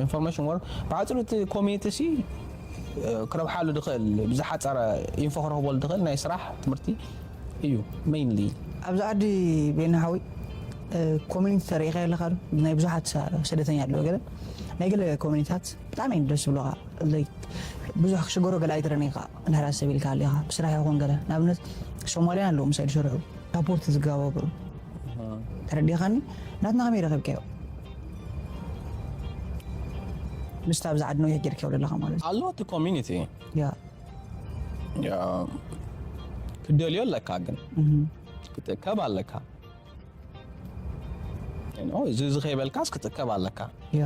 ኢንፎርሜሽን ወርክ ብሓፂሩ እቲ ኮሚኒቲ ሲ ክረብሓሉ ድኽእል ብዝሓፀረ ኢንፎ ክረኽበሉ ድኽእል ናይ ስራሕ ትምህርቲ እዩ። ሜይንሊ ኣብዚ ዓዲ ቤና ሓዊ ኮሚኒቲ ተሪኢኻ ኣለካ ናይ ብዙሓት ስደተኛ ኣለዎ ገለ ናይ ገለ ኮሚኒታት ብጣዕሚ እዮም ደስ ዝብሉኻ ብዙሕ ክሽገሮ ገለ ኣይትረን ኢኻ እንድሕር ኣሰብ ኢልካ ኣሊኻ ብስራሕ ይኹን ገለ ንኣብነት ሶማልያን ኣለዎ ምሳይ ዝሰርሑ ሳፖርት ዝገባበሩ ተረዲኻኒ ናትና ከመይ ረኸብካዮ ምስታ ኣብዚ ዓዲ ነዊሕ ጌርካዮ ዘለኻ ማለት ኣሎ እቲ ኮሚኒቲ ያ ያ ክትደልዮ ኣለካ ግን ክትእከብ ኣለካ እዚ እዚ ከይበልካስ ክትእከብ ኣለካ ያ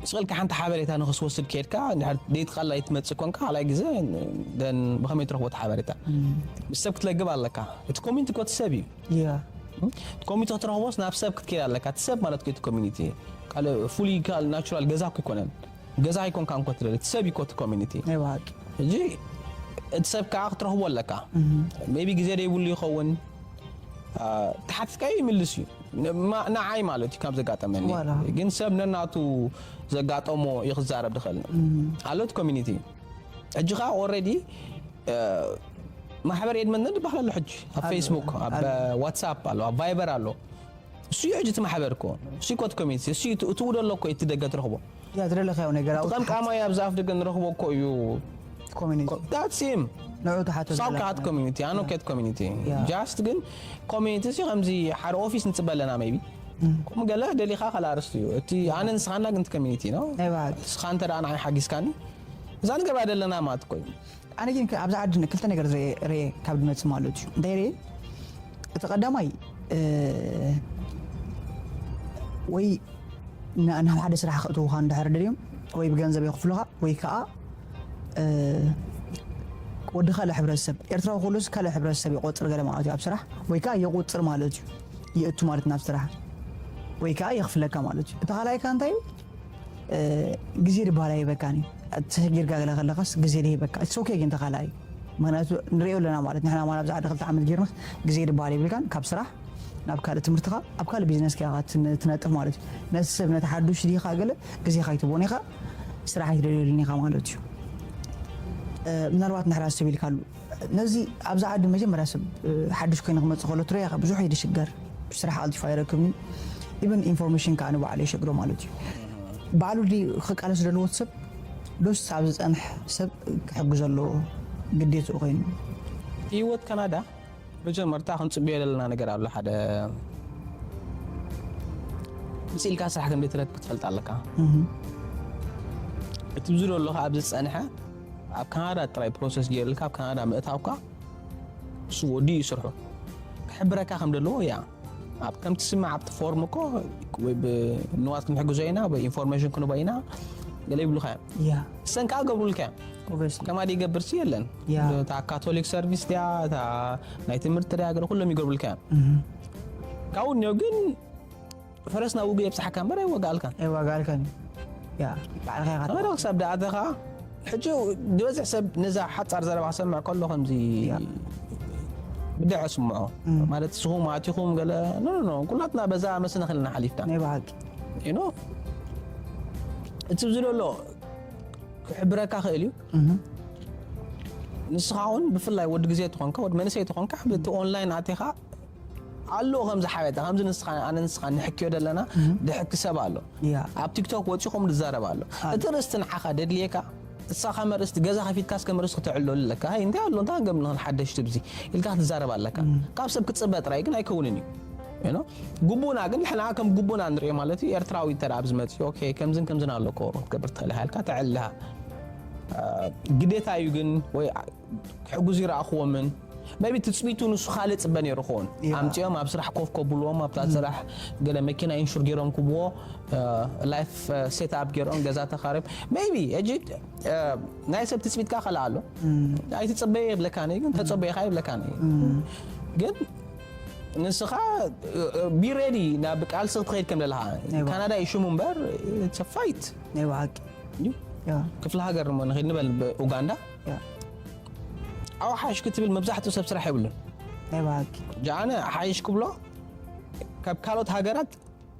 ስቕልካ ሓንቲ ሓበሬታ ንክስወስድ ከድካ ደይትቐላይ ትመፅእ ኮንካ ካልኣይ ግዜ ብከመይ ትረክቦ እቲ ሓበሬታ ምስ ሰብ ክትለግብ ኣለካ እቲ ኮሚኒቲ ኮቲ ሰብ እዩ ኮሚኒቲ ክትረክቦስ ናብ ሰብ ክትከይድ ኣለካ እቲ ሰብ ማለት እቲ ኮሚኒቲ ካልእ ፍሉይ ካልእ ናቹራል ገዛ እኮ ይኮነን ገዛ ኣይኮንካ እንኮ ትደሊ እቲ ሰብ ይኮ እቲ ኮሚኒቲ ሕጂ እቲ ሰብ ከዓ ክትረክቦ ኣለካ ቢ ግዜ ደይብሉ ይኸውን ተሓትትካዮ ይምልስ እዩ ንዓይ ማለት እዩ ካብ ዘጋጠመኒ ግን ሰብ ነናቱ ዘጋጠሞ እዩ ክዛረብ ዝኽእል ኣሎ እቲ ኮሚኒቲ ሕጂ ከዓ ኦረዲ ማሕበር ኤድመንተን ዝበሃል ኣሎ ሕጂ ኣብ ፌስቡክ ኣብ ዋትሳፕ ኣሎ ኣብ ቫይበር ኣሎ እሱ እዩ ሕጂ እቲ ማሕበር እኮ እሱ ኮት ኮሚኒቲ እሱ እዩ ትውዶ ኣሎ እኮ እቲ ደገ ትረኽቦ ያ ዝደለካዮ ነገር ኣብ ትቐምቃማይ ኣብዚ ኣፍ ደገ ንረኽቦ እኮ እዩ ኮሚኒቲ that's him ንዑ ትሓቶ ሳብ ካት ኮሚኒቲ ኣኖ ኬት ኮሚኒቲ ጃስት ግን ኮሚኒቲ ሲ ከምዚ ሓደ ኦፊስ ንፅበ ኣለና ሜቢ ከምኡ ገለ ደሊኻ ካልእ ኣርስቲ እዩ እቲ ኣነ ንስኻና ግን ኮሚኒቲ ነው ናይ በዓል ንስኻ እንተ ደኣ ንዓይ ሓጊዝካኒ እዛ ንገብራ ዘለና ማለት እኮ እዩ ኣነ ግን ኣብዚ ዓዲ ክልተ ነገር ርኤ ካብ ድመፅእ ማለት እዩ እንታይ ርኤ እቲ ቀዳማይ ወይ ናብ ሓደ ስራሕ ክእትውካ እንድሕር ደልዮም ወይ ብገንዘብ የኽፍሉካ ወይ ከዓ ወዲ ካልእ ሕብረተሰብ ኤርትራዊ ኩሉስ ካልእ ሕብረተሰብ ይቆፅር ገለ ማለት እዩ ኣብ ስራሕ ወይ ከዓ የቁፅር ማለት እዩ ይእቱ ማለት ናብ ስራሕ ወይ ከዓ የኽፍለካ ማለት እዩ እቲ ካልኣይካ እንታይ እዩ ግዜ ድበሃል ኣይህበካን እዩ ተሰጊርካ ገለ ከለኻስ ግዜ ድህበካ it's okay ግን ተኻላይ ምክንያቱ ንሪኦ ኣለና ማለት ንሕና ማለት ኣብዚ ዓዲ ክልተ ዓመት ጌርናስ ግዜ ድበሃል የብልካን ካብ ስራሕ ናብ ካልእ ትምህርትኻ ኣብ ካልእ ቢዝነስ ከ ትነጥፍ ማለት እዩ ነቲ ሰብ ነቲ ሓዱሽ ዲኻ ገለ ግዜኻ ኣይትቦን ኢኻ ስራሕ ኣይትደልየሉን ኢኻ ማለት እዩ ምናልባት ንሕራ ሰብ ኢልካሉ ነዚ ኣብዚ ዓዲ መጀመርያ ሰብ ሓድሽ ኮይኑ ክመፅእ ከሎ ትሪያ ብዙሕ እዩ ድሽገር ስራሕ ቀልጢፉ ኣይረክብን ኢቨን ኢንፎርሜሽን ከዓ ንባዕሉ የሸግሮ ማለት እዩ ባዕሉ ድዩ ክቃለስ ዘለዎ ሰብ ዶስ ኣብ ዝፀንሕ ሰብ ክሕግዞ ኣለዎ ግዴትኡ ኮይኑ ህይወት ካናዳ መጀመርታ ክንፅበዮ ዘለና ነገር ኣሎ ሓደ ምስ ኢልካ ስራሕ ከም ዘይትረክብ ትፈልጥ ኣለካ እቲ ብዙ ደሎ ከዓ ኣብዚ ዝፀንሐ ኣብ ካናዳ ጥራይ ፕሮሰስ ገይሩልካ ኣብ ካናዳ ምእታውካ እሱ ወዲ እዩ ስርሑ ክሕብረካ ከም ዘለዎ ያ ኣብ ከም ትስማዕ ኣብቲ ፎርም እኮ ወይ ብንዋት ክንሕግዞ ኢና ወይ ኢንፎርሜሽን ክንቦ ኢና ገለ ይብሉካ እዮም እሰን ከዓ ገብሩልካ እዮም ከማ ይገብር ሲ የለን እታ ካቶሊክ ሰርቪስ ድያ እታ ናይ ትምህርቲ ድያ ገለ ኩሎም ይገብሩልካ እዮም ካብኡ እኒኦ ግን ፈረስ ናብ ውግእ የብፅሓካ እምበር ኣይወጋኣልካን ኣይወጋኣልካን ያ ባዕልኻ ኢኻ ተመለኽ ክሳብ ደኣተኻ ሕጂ ዝበዝሕ ሰብ ነዛ ሓፃር ዘረባ ክሰምዕ ከሎ ከምዚ ብድዐ ስምዖ ማለት ንስኹም ኣቲኹም ገለ ኖ ኖ ኩላትና በዛ መስነ ክልና ሓሊፍና ናይ ብሓቂ ኖ እቲ ዝደሎ ክሕብረካ ክእል እዩ ንስኻ እውን ብፍላይ ወዲ ግዜ ትኾንካ ወዲ መንእሰይ ትኾንካ እቲ ኦንላይን ኣቲኻ ኣሎ ከምዚ ሓበጣ ከምዚ ንስኻ ኣነ ንስኻ ንሕክዮ ዘለና ድሕኪ ሰብ ኣሎ ኣብ ቲክቶክ ወፂኹም ዝዛረብ ኣሎ እቲ ርእስቲ ንዓኻ ደድልየካ እሳ ከም ርእስቲ ገዛ ከፊትካስ ከም ርእስቲ ክተዕልሉ ኣለካ ሃይ እንታይ ኣሎ እንታይ ገም ንኽን ሓደሽቲ ብዚ ኢልካ ክትዛረብ ኣለካ ካብ ሰብ ክትፅበ ጥራይ ግን ኣይከውንን እዩ ግቡና ግን ንሕና ከም ግቡና ንሪኦ ማለት እዩ ኤርትራዊ እንተ ኣብ ዝመፅእ ኦኬ ከምዝን ከምዝን ኣለኮ ክትገብር ትኽእል ኢልካ ተዕልሃ ግዴታ እዩ ግን ወይ ክሕግዙ ይረኣኽዎምን maybe ትፅቢቱ ንሱ ካልእ ፅበ ነይሩ ክኸውን ኣምፅኦም ኣብ ስራሕ ኮፍ ከብልዎም ኣብታ ስራሕ ገለ መኪና ኢንሹር ገይሮም ክብዎ ላይፍ ሴት ኣፕ ገይሮም ገዛ ተኻሪብ maybe ሕጂ ናይ ሰብ ትፅቢትካ ካልእ ኣሎ ኣይትፅበየ ይብለካኒ ግን ተፀበየካ ይብለካኒ ግን ንስኻ ቢሬዲ ናብ ቃልሲ ክትኸይድ ከም ዘለኻ ካናዳ እዩ ሽሙ እምበር ፋይት ናይ ብሓቂ ክፍለ ሃገር ንኸይድ ንበል ኡጋንዳ ኣውሓሽ ክትብል መብዛሕትኡ ሰብ ስራሕ የብሉን ናይ ብሓቂ ጃነ ሓይሽ ክብሎ ካብ ካልኦት ሃገራት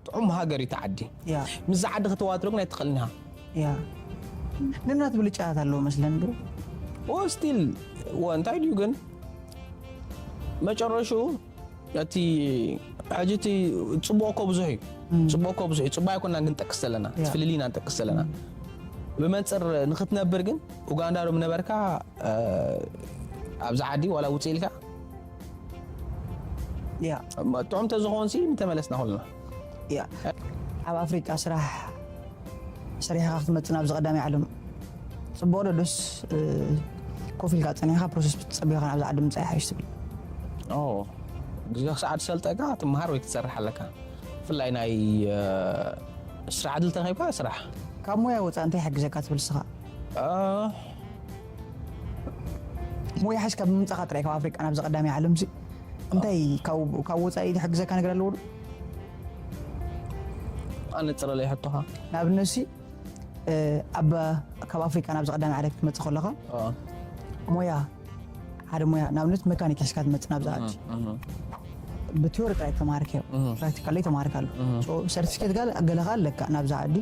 ጥዑም ሃገር እዩ እቲ ዓዲ። ያ ምስዛ ዓዲ ከተዋድሮ ግን ኣይትኽእልን ኢኻ። ያ ነናት ብልጫታት ኣለዎ መስለን ብሮ ኦ ስቲል እንታይ ድዩ ግን መጨረሹ እቲ ሕጂ እቲ ፅቡቅ እኮ ብዙሕ እዩ። ፅቡቅ እኮ ብዙሕ እዩ። ፅቡቅ ኣይኮናን ግን ጠቅስ ዘለና ያ። ፍልልይና ንጠቅስ ዘለና ብመንፅር ንክትነብር ግን ኡጋንዳ ዶ ምነበርካ ኣብዚ ዓዲ ዋላ ውፅእ ኢልካ ያ ጥዑም ተዝኸውን ሲ ምተመለስና ኩልና ያ ኣብ ኣፍሪቃ ስራሕ ሰሪሕኻ ክትመፅእ ናብዚ ቀዳማይ ዓለም ፅቡቅ ዶ ደስ ኮፍ ኢልካ ፀኒሕካ ፕሮሰስ ብትፀበዮ ናብዚ ዓዲ ምፃእ ሓይሽ ትብል ኦ ግዜ ክሰዓት ሰልጠካ ትመሃር ወይ ክትሰርሕ ኣለካ ብፍላይ ናይ ስራሕ ዕድል ተረኺብካ ስራሕ ካብ ሞያ ወፃእ እንታይ ይሕግዘካ ትብል ስኻ ሞያ ሓዝካ ብምምፃኻ ጥራይ ካብ ኣፍሪቃ ናብዚ ቀዳማይ ዓለም ሲ እንታይ ካብ ወፃኢ ዝሕግዘካ ነገር ኣለዎ ዶ ኣነፅረለይ ሕቶኻ ንኣብነት ሲ ኣብ ካብ ኣፍሪቃ ናብዚ ቀዳማይ ዓለም ክትመፅእ ከለኻ ሞያ ሓደ ሞያ ንኣብነት መካኒክ ሒዝካ ትመፅእ ናብዚ ዓዲ ብቲዮሪ ጥራይ ተማሃርካዮ ፕራክቲካል ላይ ተማሃርካ ኣሎ ሰርቲፊኬት ጋር ገለኻ ኣለካ ናብዚ ዓዲ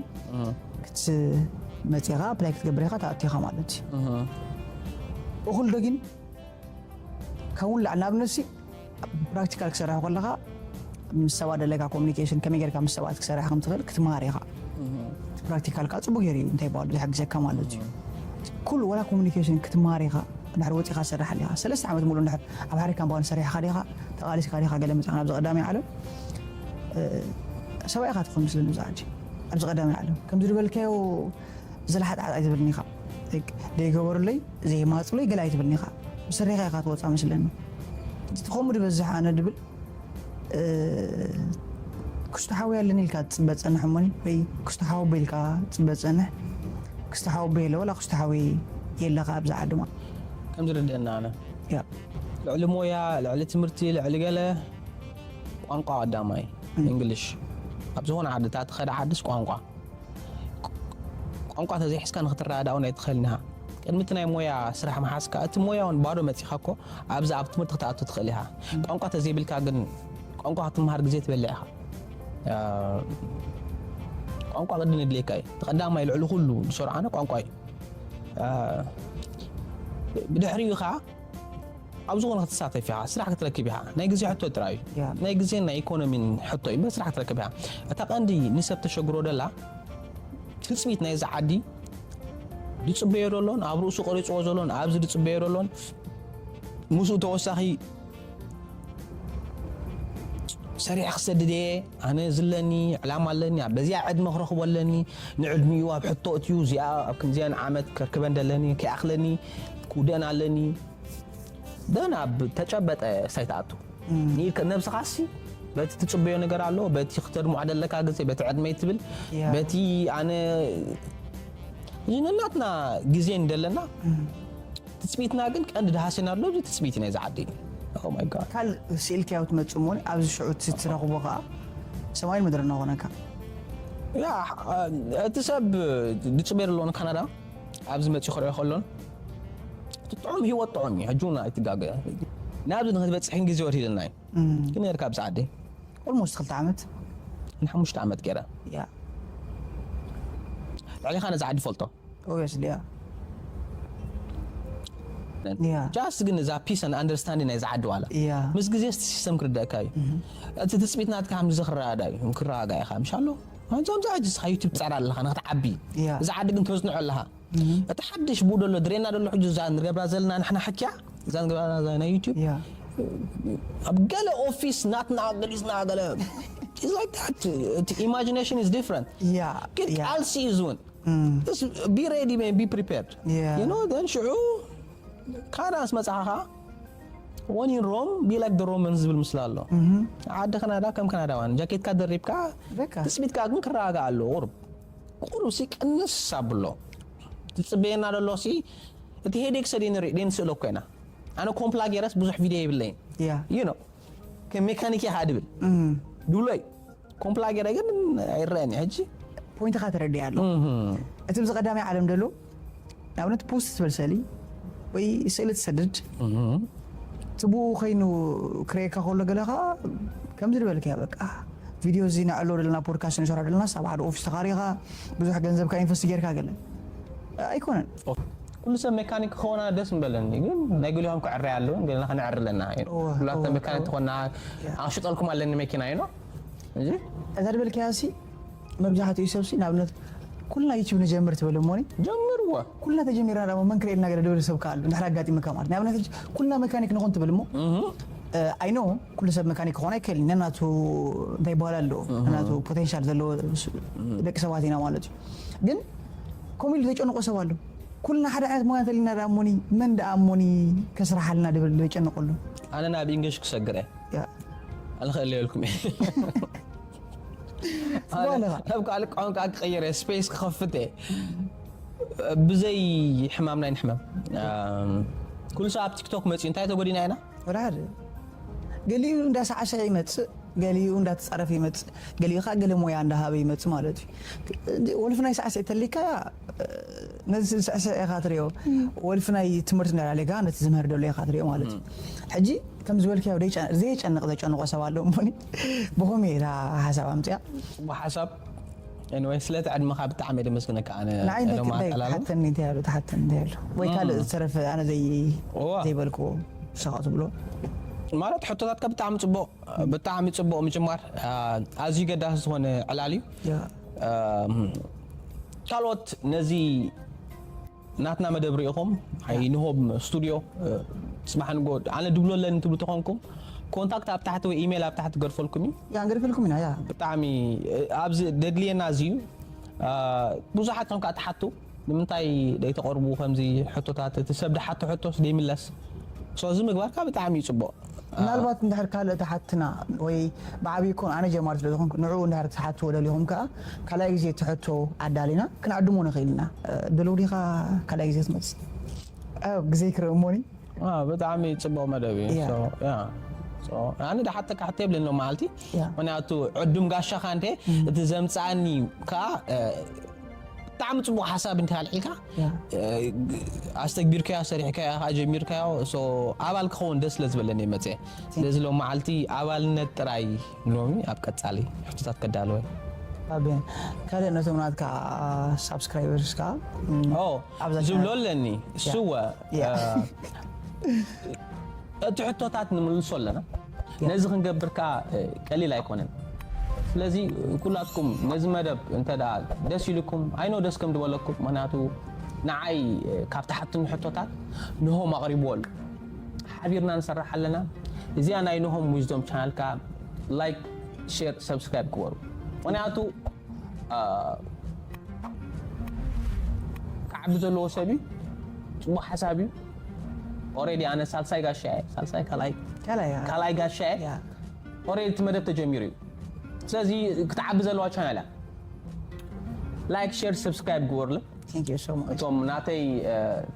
ክትመፅኻ ኣፕላይ ክትገብር ኢኻ ተኣቲኻ ማለት እዩ እኹል ዶ ግን ካብውን ላዕሊ ንኣብነት ሲ ፕራክቲካል ክሰርሕ ከለኻ ምስ ሰባት ዘለካ ኮሚኒኬሽን ከመይ ጌርካ ምስ ሰባት ክሰርሕ ከም ትኽእል ክትመሃር ኢኻ ፕራክቲካል ከዓ ፅቡቅ ገይሩ እዩ እንታይ ይበሃሉ ዝሕግዘካ ማለት እዩ ኩሉ ወላ ኮሚኒኬሽን ክትመሃር ኢኻ ድሕሪ ወፂኻ ትሰርሕ ኣለኻ ሰለስተ ዓመት ሙሉ ድሕር ኣብ ሓደ ካምፓኒ ሰሪሕኻ ዲኻ ተቓሊስካ ዲኻ ገለ መፅኻ ናብዚ ቀዳማይ ዓለም ሰብኣይ ኢኻ ትኾን ምስለኒ ኣብዚ ዓዲ ኣብዚ ቀዳማይ ዓለም ከምዚ ዝበልካዮ ዝለሓጥሓጥ ኣይትብልኒ ኢኻ ዘይገበሩለይ ዘይማፅለይ ገለ ኣይትብልኒ ኢኻ ብስሪኻ ኢኻ ትወፃ መስለኒ እቲ ከምኡ ድበዝሕ ኣነ ድብል ክስቶ ሓወይ ኣለኒ ኢልካ ትፅበ ፀንሕ እሞኒ ወይ ክስቶ ሓወቦ ኢልካ ትፅበ ፀንሕ ክስቶ ሓወቦ የለ ወላ ክስቶ ሓወይ የለኻ ኣብዚ ዓዲ ማ ከም ዝርደአና ኣነ ልዕሊ ሞያ ልዕሊ ትምህርቲ ልዕሊ ገለ ቋንቋ ቀዳማይ እንግሊሽ ኣብ ዝኾነ ዓዲ እታ ትኸደ ዓድስ ቋንቋ ቋንቋ ተዘይሕዝካ ንክትረዳዳኡን ኣይትኽእልን ኢኻ። ቅድሚ እቲ ናይ ሞያ ስራሕ ምሓዝካ፣ እቲ ሞያ እውን ባዶ መጺኻ እኮ ኣብዚ ኣብ ትምህርቲ ክትኣቱ ትኽእል ኢኻ። ቋንቋ ተዘይብልካ ግን ቋንቋ ክትመሃር ግዜ ትበልዕ ኢኻ። ቋንቋ ቅድም የድልየካ እዩ። እቲ ቀዳማይ ልዕሊ ኩሉ ዝሰርዖ ኣነ ቋንቋ እዩ። ብድሕሪኡ ኸዓ ኣብ ዝኾነ ክትሳተፍ ኢኻ፣ ስራሕ ክትረክብ ኢኻ። ናይ ግዜ ሕቶ ጥራይ እዩ። ናይ ግዜን ናይ ኢኮኖሚን ሕቶ እዩ፣ እምበር ስራሕ ክትረክብ ኢኻ። እታ ቀንዲ ንሰብ ተሸግሮ ደላ ትጽቢት ናይዛ ዓዲ ዝጽበዮ ደሎን ኣብ ርእሱ ቀሪጽዎ ዘሎን ኣብዚ ዝጽበዮ ደሎን ምስኡ ተወሳኺ ሰሪሕ ክሰድድ እየ ኣነ ዝለኒ ዕላማ ኣለኒ ኣብ በዚኣ ዕድመ ክረኽቦ ኣለኒ ንዕድሚኡ ኣብ ሕቶ እትዩ እዚኣ ኣብ ከምዚኣን ዓመት ከርክበን ደለኒ ከይኣኽለኒ ክውደን ኣለኒ ደን ኣብ ተጨበጠ ሳይትኣቱ ነብስኻሲ በቲ ትፅበዮ ነገር ኣሎ በቲ ክተድምዖ ደለካ ግዜ በቲ ዕድመይ ትብል በቲ ኣነ እዚ ነናትና ግዜ እንደለና ትፅቢትና ግን ቀንዲ ድሃስና ኣሎ እዚ ትፅቢት ናይ ዝዓዲ ካልእ ስኢልካዮ ትመፅእ እሞ ኣብዚ ሽዑ ትረኽቦ ከዓ ሰማይን ምድሪ እናኾነካ ያ እቲ ሰብ ዝፅበየ ዘለዎን ካናዳ ኣብዚ መፅኡ ክሪኦ ከሎን እቲ ጥዑም ህይወት ጥዑም እዩ ሕጂ እውን ኣይትጋገ ናብዚ ንክትበፅሕን ግዜ ወዲልና እዩ ግን ነርካ ኣብዚ ዓዲ ኦልሞስት ክልተ ዓመት ንሓሙሽተ ዓመት ገይረ ያ ልዕሊኻ ነዚ ዓዲ ፈልጦ ኦብቪየስሊ ያ ያ just ግን እዛ peace and understanding ናይ ዝዓዲ ዋላ ያ ምስ ግዜ እቲ ሲስተም ክርደእካ እዩ እቲ ትፅቢት ናትካ ከም ዝኽረዳዳ እዩ ክረጋጋ ኢኻ ምሽ ኣሎ ከምዚ ሕጂ ስኻ ዩቱብ ትፀዕር ኣለኻ ንክትዓቢ ያ እዚ ዓዲ ግን ተዝንዖ ኣለኻ እቲ ሓድሽ ብኡ ደሎ ድሬና ደሎ ሕጂ እዛ ንገብራ ዘለና ንሕና ሓኪያ እዛ ንገብራ ዘለና ናይ ዩቱብ ያ ኣብ ገለ ኦፊስ ናትና ገሊፅና ገለ it's like that እቲ imagination is different ያ ግን ያ ቃልሲ እዩ ዝውን be ready man be prepared Yeah. you know then ሽዑ ካናዳ ምስ መፅኻ ከዓ when in Rome be like the Romans ዝብል ምስላ ኣሎ ዓዲ ካናዳ ከም ካናዳውያን ጃኬትካ ደሪብካ በቃ ትፅቢትካ ግን ክረጋጋእ ኣለዎ ቁሩብ ቁሩብ ሲ ቅንስ ኣብሎ ትፅበየና ዘሎ ሲ እቲ ሄዴክ ሰ ደንስእሎ ኮይና ኣነ ኮምፕላ ገይረስ ብዙሕ ቪድዮ የብለይን ያ you know ከም ሜካኒክ ኢኻ ድብል ድብሎይ ኮምፕላ ገይረ ግን ኣይረአን ሕጂ ፖይንትኻ ተረዲእ ኣሎ እቲ ብዚ ቀዳማይ ዓለም ደሎ ንኣብነት ፖስት ትበል ስእሊ ወይ ስእሊ ትሰድድ እቲ ብኡ ከይኑ ክረየካ ከሎ ገለ ከዓ ከምዚ ዝበልካዮ በቃ ቪድዮ እዚ ንዕሎ ዘለና ፖድካስት ንሰርሖ ዘለና ኣብ ሓደ ኦፊስ ተኻሪኻ ብዙሕ ገንዘብካ ኢንቨስት ጌርካ ገለ ኣይኮነን። ኩሉ ሰብ ሜካኒክ ክኸውን ደስ ምበለኒ፣ ግን ናይ ገሊኦም ክዕረ ኣለዎ፣ ገለና ክንዕር ኣለና። ኩላተ ሜካኒክ ትኾና ኣሽጠልኩም ኣለኒ መኪና እዩ ነው እዚ እዛ ድበልካያ ሲ መብዛሕትኡ ሰብ ሲ ንኣብነት ኩልና ዩቲብ ንጀምር ትብል እሞኒ ጀምርዎ። ኩልና ተጀሚርና ደሞ መን ክርእየልና ገለ ድብል ሰብ ከኣሉ እንድሕር ኣጋጢምካ ማለት ንኣብነት ሕጂ ኩልና መካኒክ ንኾን ትብል እሞ ኣይኖ ኩሉ ሰብ መካኒክ ክኾን ኣይክእል ነናቱ እንታይ ይበሃል ኣሎ ነናቱ ፖቴንሻል ዘለዎ ደቂ ሰባት ኢና ማለት እዩ። ግን ከምኡ ኢሉ ዘጨንቆ ሰብ ኣሎ። ኩልና ሓደ ዓይነት ሞያ እንተሊና ደኣ እሞኒ መን ደኣ እሞኒ ከስርሓልና ድብል ዘጨንቆ ኣሎ። ኣነ ናብ ኢንግሊሽ ክሰግር እየ። ኣልኸእል የልኩም እየ። ናብ ካልእ ቋንቋ ክቐይር እየ፣ ስፔስ ክኸፍት እየ። ብዘይ ሕማም ናይ ንሕመም ኩሉ ሰብ ኣብ ቲክቶክ መፅኡ እንታይ ተጎዲና ኢና? ወላ ሓደ ገሊኡ እንዳሳዕሰዐ ይመፅእ፣ ገሊኡ እንዳተፃረፈ ይመፅእ፣ ገሊኡ ከዓ ገለ ሞያ እንዳሃበ ይመፅእ ማለት እዩ። ወልፊ ናይ ሳዕስዒ ተሊካ ነዚ ስዕስዕ ኢኻ ትሪኦ፣ ወልፊ ናይ ትምህርቲ እንዳላለካ ነቲ ዝምህር ደሎ ኢኻ ትሪኦ ማለት እዩ። ሕጂ ከም ዝበልካዮ ዘይጨንቕ ዘጨንቆ ሰብ ኣሎ እሞኒ ብኸመይ እታ ሓሳብ ኣምፅያ? ጽቡቕ ሓሳብ። Anyway ስለቲ ዕድመኻ ብጣዕሚ እየ ደመስግነካ ኣነ ንዓይ እንታይ ሎም እንታይ ኣጠላልማ። ትሓተኒ እንታይ ኣሎ ትሓተኒ እንታይ ኣሎ ወይ ካልእ ዝተረፈ ኣነ ዘይ እዋ። ዘይበልክዎ ንስኻ ትብሎ ማለት ሕቶታትካ ብጣዕሚ ጽቡቕ ብጣዕሚ ጽቡቕ ምጅማር አ፣ ኣዝዩ ገዳሲ ዝኾነ ዕላል እዩ። ያ። አ፣ ካልኦት ነዚ ናትና መደብ ሪኢኹም ኣይ ንሆም ስቱድዮ እ፣ ጽባሕ ንጎ ኣነ ድብሎ ኣለኒ ትብሉ ተኾንኩም ኮንታክት ኣብ ታሕቲ ወይ ኢሜይል ኣብ ታሕቲ ገርፈልኩም እዩ። ያ ንገርፈልኩም ኢና ያ። ብጣዕሚ እ፣ ኣብዚ ደድልየና እዚ እዩ። አ፣ ብዙሓት ከም ትሓቱ ንምንታይ ደይተቐርቡ ከምዚ ሕቶታት እቲ ሰብ ድሓቶ ሕቶስ ደይምለስ ሶ እዚ ምግባርካ ብጣዕሚ እዩ ጽቡቕ። ምናልባት እንድሕር ካልእ ተሓትና ወይ ብዓብዪ ኮን ኣነ ጀማሪ ስለ ዝኾንኩ ንዕኡ እንድሕር ትሓትዎ ደሊኹም ከኣ ካልኣይ ግዜ እቲ ሕቶ ኣዳሊና ክንዕድሞ ንኽእል ኢና። ድልው ዲኻ ካልኣይ ግዜ ትመጽእ? ኣብ ግዜ ክርኢ እሞኒ። ብጣዕሚ ጽቡቕ መደብ እዩ። Yeah. So, yeah. So, ኣነ ድሓተካ ሕቶ የብልን ሎም መዓልቲ Yeah. ምክንያቱ ዕዱም ጋሻኻ እንተ እቲ ዘምጽኣኒ ከኣ ብጣዕሚ ጽቡቕ ሓሳብ እንተ ኣልዒልካ ኣስተግቢርካዮ ሰሪሕካዮ ከዓ ጀሚርካዮ so ኣባል ክኸውን ደስ ስለ ዝበለኒ እየ መፅአ ስለዚ ሎም መዓልቲ ኣባልነት ጥራይ ሎሚ ኣብ ቀፃሊ ሕቶታት ከዳለወ ኣበ ካልእ ነቶም ናትካ ሳብስክራይበርስ ከዓ ዝብሎ ኣለኒ እሱወ እቲ ሕቶታት ንምልሶ ኣለና ነዚ ክንገብር ከዓ ቀሊል ኣይኮነን ስለዚ ኩላትኩም ነዚ መደብ እንተ ደኣ ደስ ኢልኩም ኣይኖ ደስ ከም ዝበለኩም ምክንያቱ ንዓይ ካብ ትሓትኒ ሕቶታት ንሆም ኣቕሪብዎ ኣሎ ሓቢርና ንሰርሕ ኣለና እዚኣ ናይ ንሆም ዊዝዶም ቻናል ከዓ ላይክ ሼር ሰብስክራይብ ግበሩ ምክንያቱ ክዓቢ ዘለዎ ሰብ እዩ ፅቡቅ ሓሳብ እዩ already ኣነ ሳልሳይ ጋሻ እየ ሳልሳይ ካልኣይ ካልኣይ ጋሻ እየ already እቲ መደብ ተጀሚሩ እዩ ስለዚ ክትዓቢ ዘለዋ ቻናል እያ like share subscribe ግበሩለይ እቶም ናተይ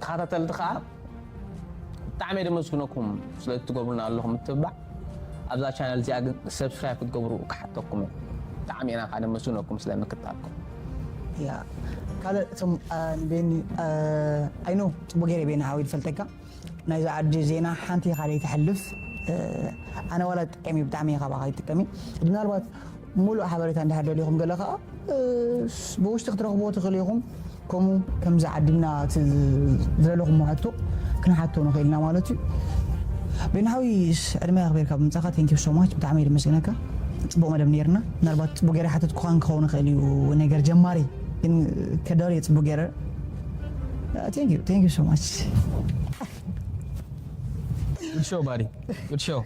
ተኸታተልቲ ከዓ ብጣዕሚ እየ ደመስግነኩም ስለ እትገብሩና ኣለኹም ምትብባዕ ኣብዛ ቻነል እዚኣ ግን ሰብስክራይብ ክትገብሩ ክሓተኩም እየ ብጣዕሚ ኢና ከዓ ደመስግነኩም ስለ ምክታልኩም ያ ካልእ እቶም ንቤኒ ኣይኖ ፅቡቅ ገይረ ቤኒ ሓወይ ዝፈልጠካ ናይዚ ዓዲ ዜና ሓንቲ ኢኻ ዘይትሕልፍ ኣነ ዋላ ጥቀሚ ብጣዕሚ ኢኻ ባኻ ይጥቀሚ ምናልባት ሙሉእ ሓበሬታ እንድሕር ደሊኹም ገለ ከዓ ብውሽጢ ክትረኽብዎ ትኽእሉ ኢኹም ከምኡ ከምዚ ዓዲምና ዝደለኹም ሕቶ ክንሓቶ ንኽእል ኢና ማለት እዩ ቤንሃዊ ዕድመ ኣኽቢርካ ብምፃኻ thank you so much ብጣዕሚ እየ ደመስግነካ ፅቡቅ መደብ ነርና ምናልባት ፅቡቅ ገይረ ሓተትኩኻን ክኸውን ይኽእል እዩ ነገር ጀማሪ ግን ከዳልዮ ፅቡቅ ገይረ thank you thank you so much Good show, buddy. Good show.